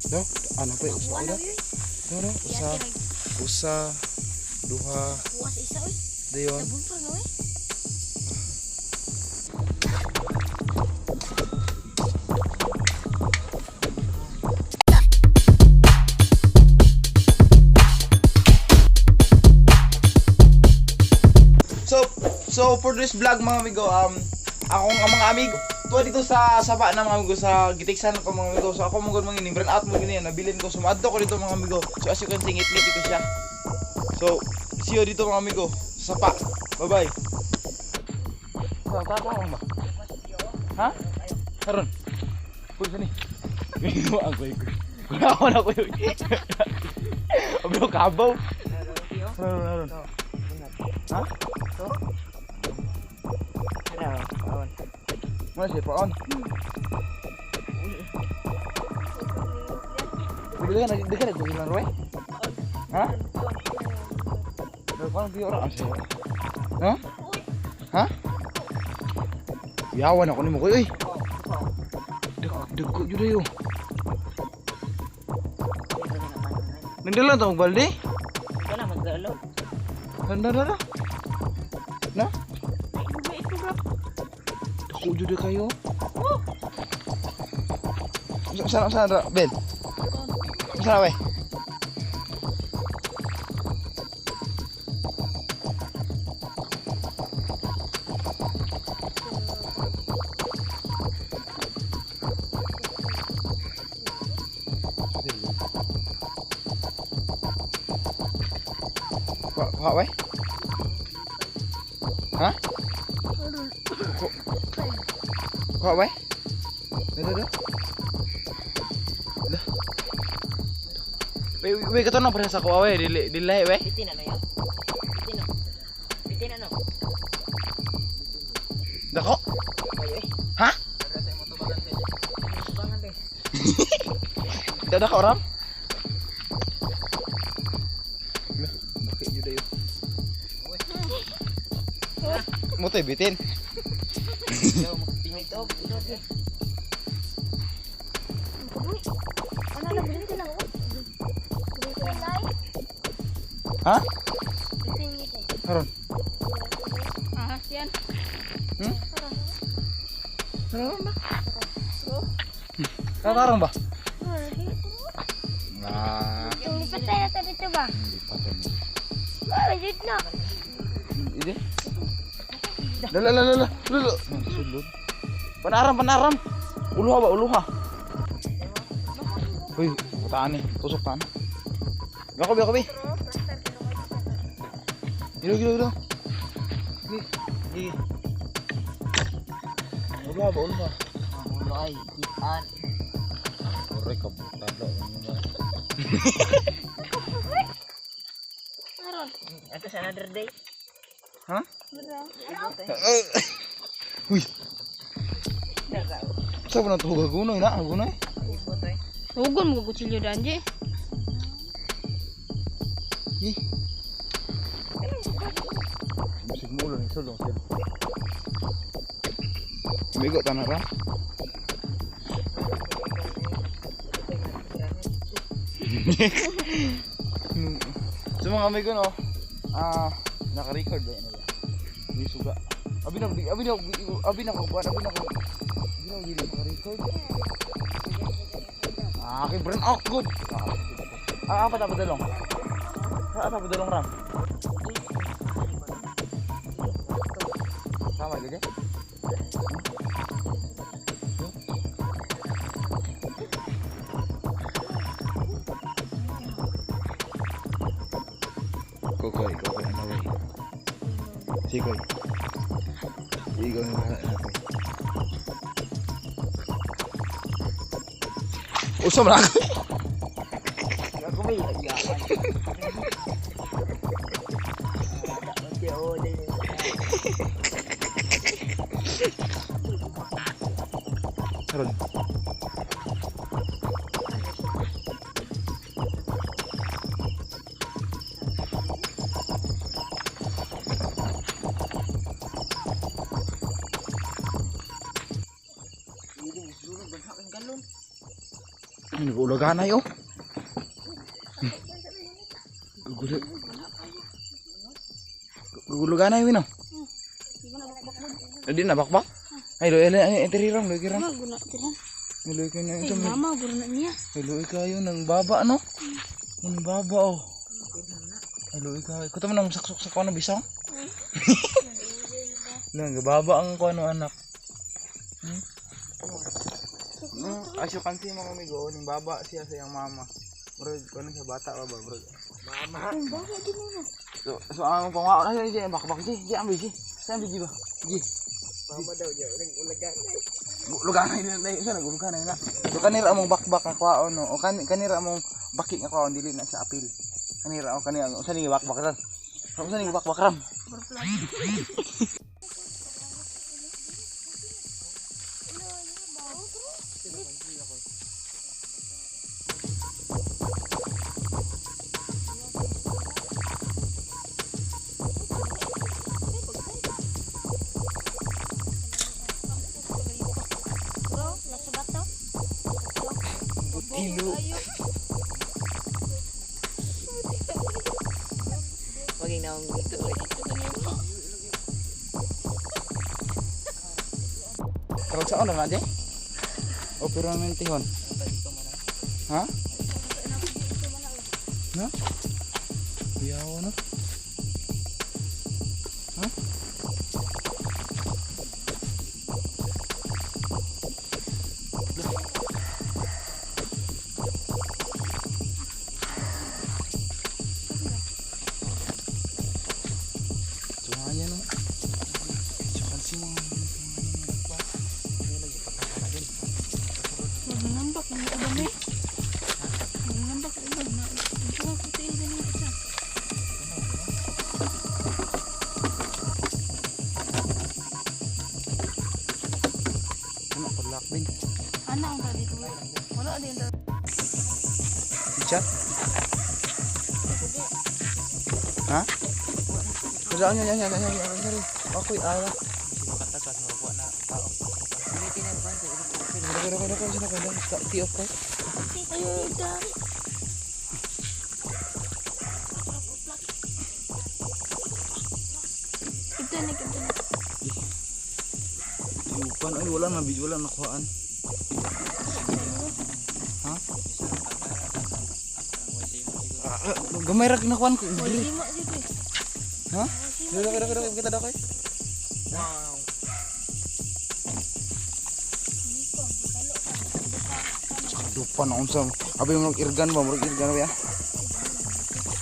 No, ano pa usa Kuha ida? na yun. No, no, usa, usa, duha, Kuha sa isa oy. dayon. Tabon pa no eh. So for this vlog, mga amigo, akong ang mga amigo, tuwa dito sa saba na, mga amigo, sa gitiksan ko, mga amigo. So ako mo mga ini brand out mo gini nabilin ko. So maadto ko dito, mga amigo. So as you can see, ngit-ngit ko siya. So see you dito, mga amigo, sa sapa. Bye bye. Sa tata ba? Ha? Karon. Pulsa ni. Ang kuy. Wala ko na kuy. Abro kabaw. Karon karon. Ha? Mana siya paon? Dili ka di ka nagkukilan roy? Ha? Nagkuhan piyo ra siya. Ha? Ha? Yawan ako nimo kuy. Uy. Dagko jud ayo. Nandala ta og balde? Wala magdalo. Nandala na. Na? Ito bro. Dako jud kayo. Saan saan ra Ben? Saan we? Kuha, kuha, we? Ha? Kuha. Kuha, we? Dah, dah, dah. Dah. Wait, wait, kato na sa kuha, we. Dili, dili, we. Bitin ano yun? Bitin ano? Bitin ano? Dako? Ay, ay. Ha? Tubangan be. Dah, dako, Ram? Lah, bakit yun dayo? Mo tayo bitin. Tingit og. Ano na bilhin na ako? Bilhin na. Ha? Bilhin ngiti. Karon. Ah, yan. Hmm? Karon na. Karon ba? Nah. Lipat tayo sa dito ba? Lipatan. Ay, na. Ini. Lala lala lala. Lala. Sulod. Panaram panaram. Uluha ba uluha. Uy, taan ni. Tusok taan. Gako bi, gako bi. Gilo gilo gilo. Gi. Gi. Uluha ba uluha. Ang ulo ay kitan. Ore kabutan daw. Aron. Ato sa another day. Ha? Bro. Uy. Sa ba na to gunoy na, gunoy? Ibot ay. Ugon mo kutsilyo danje. Ih. Musik mo ulo ni sulong sir. Migo tanah ra. So mga amigo no, ah naka-record ba yan nila? Hindi suga. Abi na abi na abi na ko abi na ko. Abi na dili naka-record. Ah, kay burn out good. Ah, apat apat dalong. Ah, apat apat dalong ram. Tama gaya? Kokoy, kokoy, ano ba? Sikoy. Ikaw na bahala na koy. Usa man ako. Ako may agawan. Dapat o din. Karon. Ulaganay oh. Gugulo. Guguluganay wino. Di na bakbak. Ay, loy, ay, ay, ram, loy, kiram. Mama guna tiran. Loy, kayo Ay, mama guna niya. Loy, kayo, nang baba, no? Nang baba, oh. Ay, loy, kayo. Kuto mo nang saksok sa kuno, bisang? Nang baba ang kuno, anak. Hmm? As you can see, mga amigo, ning baba siya sa iyang mama. Murag, kuno sa bata ba ba, murag. Mama. Ang baba din na. So, ang pangwa, ay, ay, ay, bakbak, ji, ji, ambi, ji. Saan, ji ba? Ji. Mama daw niya. Nang ulagan. Luganay na na isa naguluganay na. So kanira among bakbak nga kwaon no o kanira among baki nga kwaon dili na sa apil. Kanira o kanira usa ni bakbak ran. Usa ni bakbak ram. Bro, nasa bato. Butilo. Maging naong dito eh. Karon sa na nga O pero mentihon. Ha? Ha? Biyaw no? Ha? Tungayan no. Tsaka si mga Magnambak ng uban eh. Magnambak ng uban na. Ito ko tayo din isa. Ano kulak din. Ana ang dito. Wala din daw. Chat? Ha? Kaya yan yan yan yan yan yan. Ako'y ala. Pero pero pero pero pero ti off ko. Ayo, dari. Ito na, ito na. Yupan ay wala na video wala nakuhaan. Ha? Ah, gamay ra ginakuan ko. Wala lima dito eh. Ha? Dito dito dito kita daw kay. Wow. Dupan na unsa. Abi mo irgan ba murag irgan ba ya?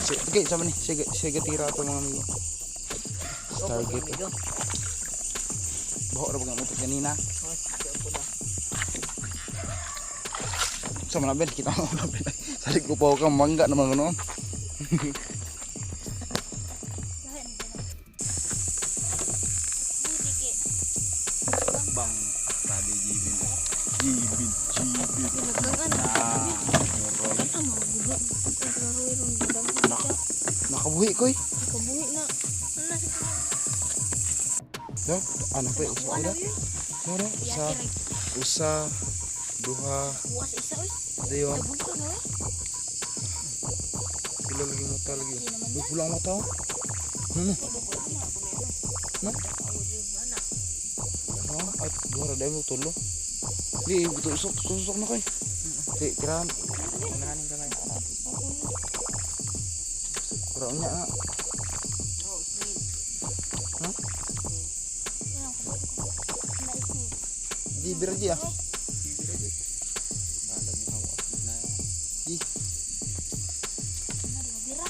Sige, sama ni. Sige, sige tira to mga amigo. Stargate. Amigo. Baho ra ba ang utot kanina? Oh, siya po na. Sa mga bel, kita mo na bel. Salig ko pa ka mangga naman noon. Bang sabi jibin. Jibin, jibin. Ah, Roy. Ano, gulo. Ang ron Nak nakabuhi koy. Kabuhi na. Ano na No, ano pa usa ida? No, no, usa, usa, duha, Bukas isa oy. dayon. Tabog ko na oy. Pila lagi mata lagi. Uy, pula ang mata. Oh. No, no. No? Ha? At duha ra dahil mo tulo. Di, tusok, tusok na koy. Di, tirahan. Unahan kamay. Pero nya nga. Ha? Di, bira di ah. Di. Bira.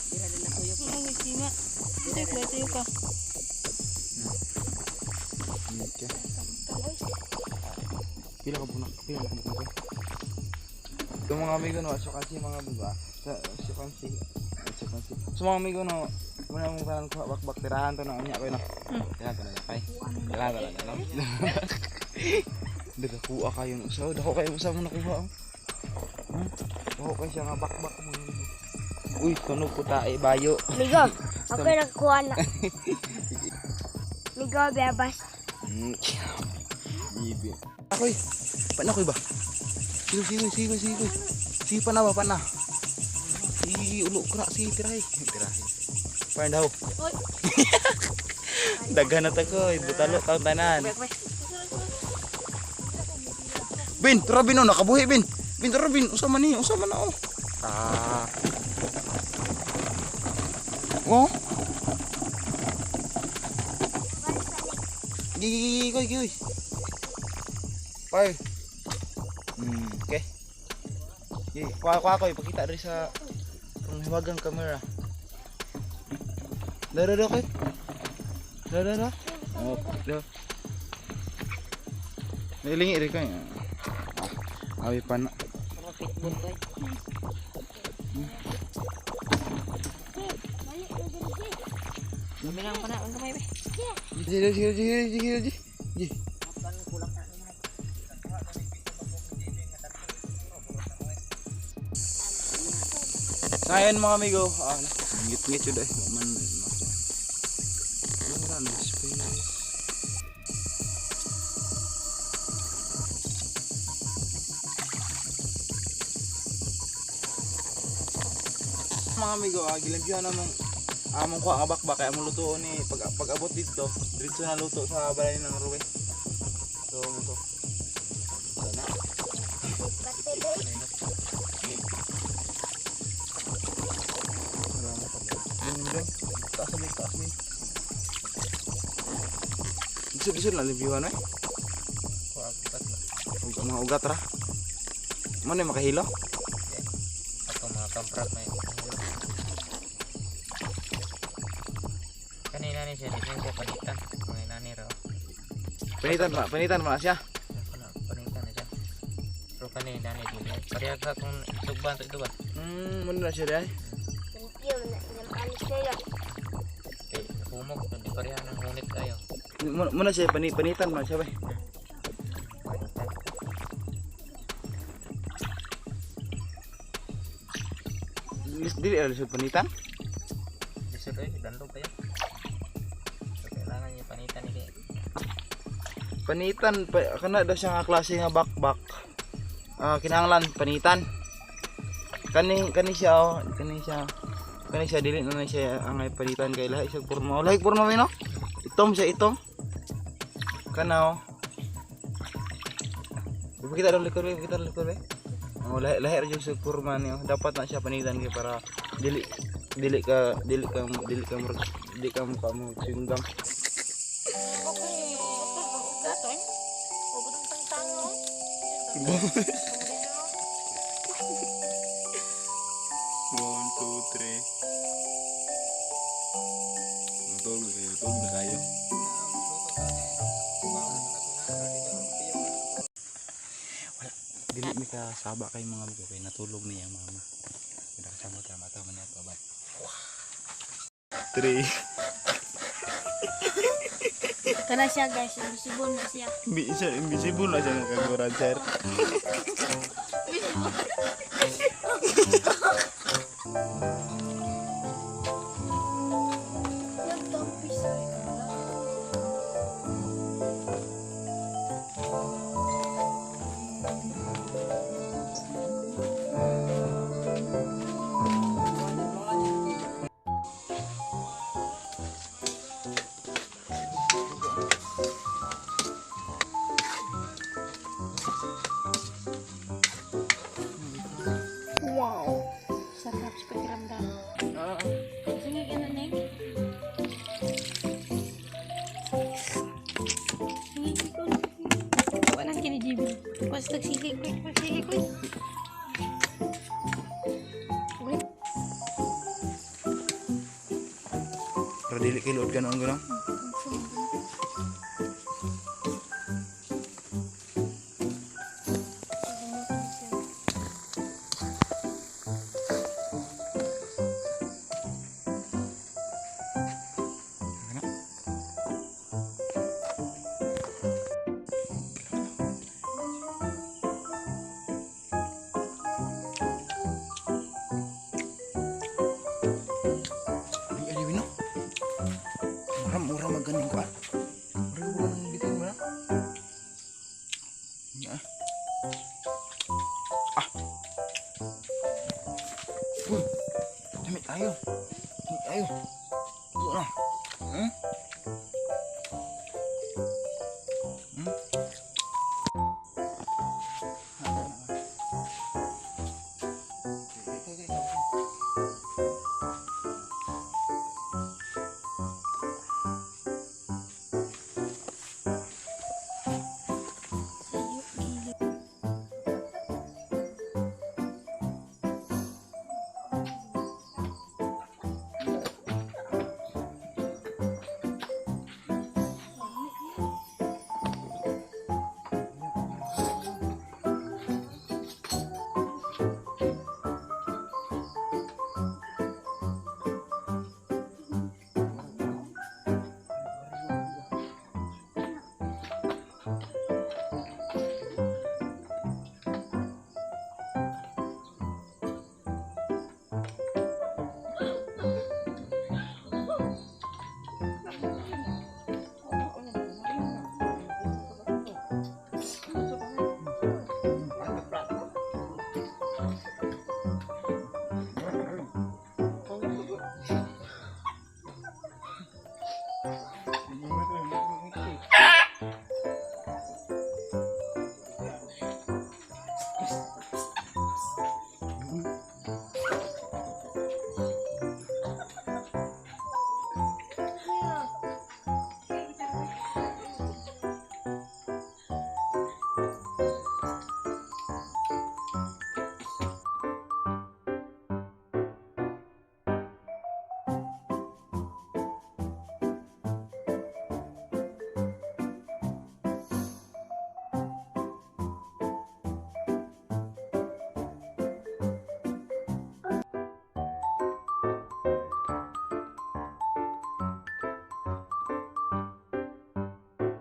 Bira na tuyok. Ang sima. Ito ko ito ka. Okay. Pila ka bunak, pila ka bunak. Ito mga amigo no, as you can see mga amigo ah. As you can see, as you can see. So mga amigo no, muna mong kanan ko bakbak tirahan to na unya ko no. Tirahan to na niya kay. Tirahan to na niya no. Nagakuha kayo no. So dako kayo usa mo nakuha oh. Dako kayo siya nga bakbak mo. Uy, kuno ko tae bayo. Migo, ako nagkuha na. Migo, bebas. Bibi. Akoy. Paano koy ba? Sige, sige, sige, sige. Sige pa na ba pa na. Sige, ulo kra sige tirahi. Tirahi. Parang daw. Oy. Daghan na ta ko, butalo taon tanan. Bin, tara bin oh, nakabuhi bin. Bin, tara bin, usa man ni, usa man na oh. Ah. Oh. Gi gi gi gi gi. Par. Okay. Gi, kuha kuha ko ipakita diri sa panghiwagang camera. Dara dara koy. Dara dara. Oh, dara. Nalingi rin ko. Ah, awi pa na. Mga pitbull ko eh. Kami lang pa na, ang kamay ba? Sige, sige, sige, sige, sige. Sige. So ayan mga amigo, ah, ngit-ngit yun eh. Man, wala na space. Mga amigo, ah, gilampyuhan namong among kuha nga bakbak kay among lutuon ni pag pag-abot dito, diretso na luto sa balay ng Ruwe. So, mo to. Sana. Taas na, taas na. Lisod, lisod na limpiwan eh. Kuha, ugat ba? Mga ugat ra. Mo na makahilo? Ako mga kamprak may kanina ni siya, di siya panitan. Mga inani raw. Panitan pa na siya. Ako na, panitan na siya. Pero kanina ni dili. Pareha ka kung tugban to ito ba? Mo na siya dai. Kay humok, hindi pareha ng hunit kayo. Mo na siya panitan pa na siya ba. Panitan. Dili ra lisod panitan. Lisod eh, dandog kayo. So kailangan niya panitan ni kay. Panitan pa, kana daw siya nga klase nga bakbak. Ah, kinahanglan panitan. Kani kani siya oh, kani siya. Kani siya dili na na siya ang ay panitan kay lahi siya porma. Lahi porma mi no? Itom siya itom. Kana oh. Ipakita daw likod, ipakita daw likod be. Oh, lahi lahi ra jud sa porma niyo. Dapat na siya panitan kay para dili dili ka dili ka dili ka murag dili ka mukha mo chewing gum. One, two, three. Matulog kayo, tulog na kayo. Wala, dili mi ka saba kay mga amigo kay natulog niya ang mama. Wala kasama ta mata man niya ba. Three. Kana siya guys, invisible na siya. Invisible, invisible na siya ng kaguran, sir. Nagtampis. Wow. Sarap sa pakiramdam. Ah, Sige, ganun eh. Sige, ikaw. Wala nang kinijibi. Basta sige, quick, sige, quick. Wait. Pero dili kay luod ganoon ganoon. Ay, ano yun, no? Maram, Ayo. Ayo. Ito na. Sayo, gilo.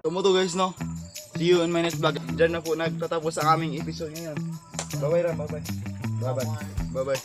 So mo to, guys, no. See you in my next vlog. Diyan na po nagtatapos ang aming episode ngayon. Bye bye Ram, bye bye. Bye bye. Bye bye.